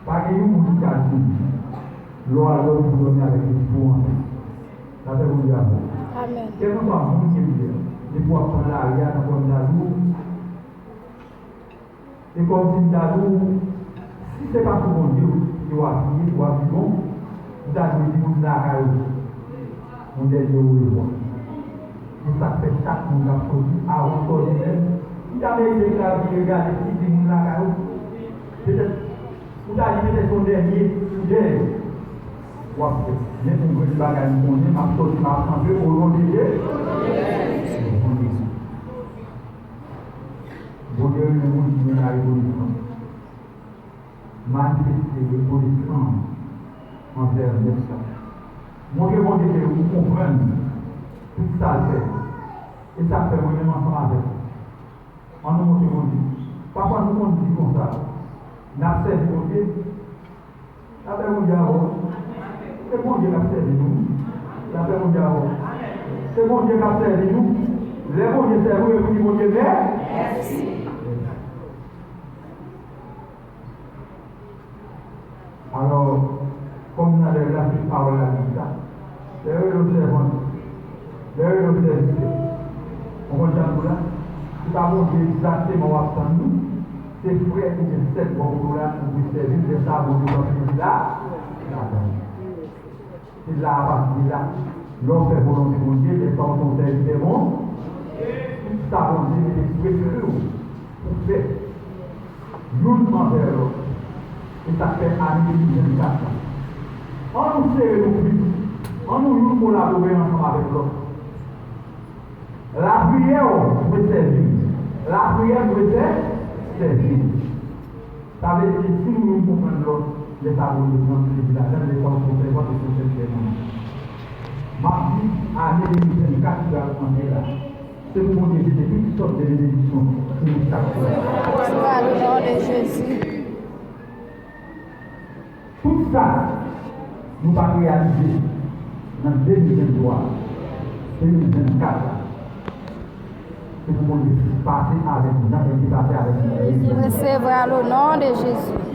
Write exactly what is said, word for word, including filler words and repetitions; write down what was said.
Pa gen yon moun ki ka di, lè w al dòmi, pou w dòmi avèk lespri w anpil. Lapè Bondye avè w. Amèn. Kèlkanswa moun ke w ye, depi w ap pran lari a, tankou m ta di w, e kòmsi m ta di w, si se pa sou Bondye w te w apiye, w ap di bon, m ta dwe di moun lakay ou, yon dènye orevwa. E sa k fè chak moun k ap soti avan sòti menm, li ta merite vin la vire gade si se moun lakay ou. Petèt, ou ta di petèt se yon dènye koudèy w ap fè. Men yon grenn bagay m konnen, m ap sòti, m ap kanpe o non de Jezi. Bondye renmen moun ki gen larekonesans. Manifeste rekonesans anvè Mèt la. Montre Bondye ke ou konprann tout sa l fè. E sa k fè mwen menm ansanm avèk ou. Ann nou montre Bondye. Pafwa nou konn di konsa, n ap sèvi Bondye. Lapè Bondye avè w. Se Bondye k ap sèvi nou. Lapè Bondye avè w. Se Bondye k ap sèvi nou. Lè Bondye sèvi w, e pou di Bondye mèsi. Alò, kòm nan lè la, se pawòl la ki di sa. Lè yo rele w sèvant, lè yo rele w sèvitè, ou konprann sa m di w la? Se pa Bondye egzakteman w ap tann, non. Se frè oubyen sè k bò kote w la, ou dwe sèvi l, lè sa a Bondye pran plezi la, ladan l. Se la a pase la. Lè w fè volonte Bondye, lè sa w se yon sèvitè Bondye. Tout sa Bondye mete sou espri w pou w fè, youn anvè lòt. E sa k fè ane de mil vennkat la, ann nou sere nou plis, ann nou youn kolabore ansanm avèk lòt. Lapriyè w dwe sèvi w. Lapriyè dwe sè, sèvi w. Sa vle di ke si nou youn konprann lòt, lè sa a Bondye pran plezi ladan l, lè sa a w se yon sèvant, se yon sèvitè Bondye. M ap di, ane de mil vennkat ki pral antre la, se pou Bondye jete tout sòt de benediksyon sou nou chak frè. Swa o non de Jezi. Tout sa nou pa t reyalize nan de mil venntwa, de mil vennkat la, se pou Bondye pase avèk nou, jan l te pase avèk nou. Resevwa l o non de Jezi.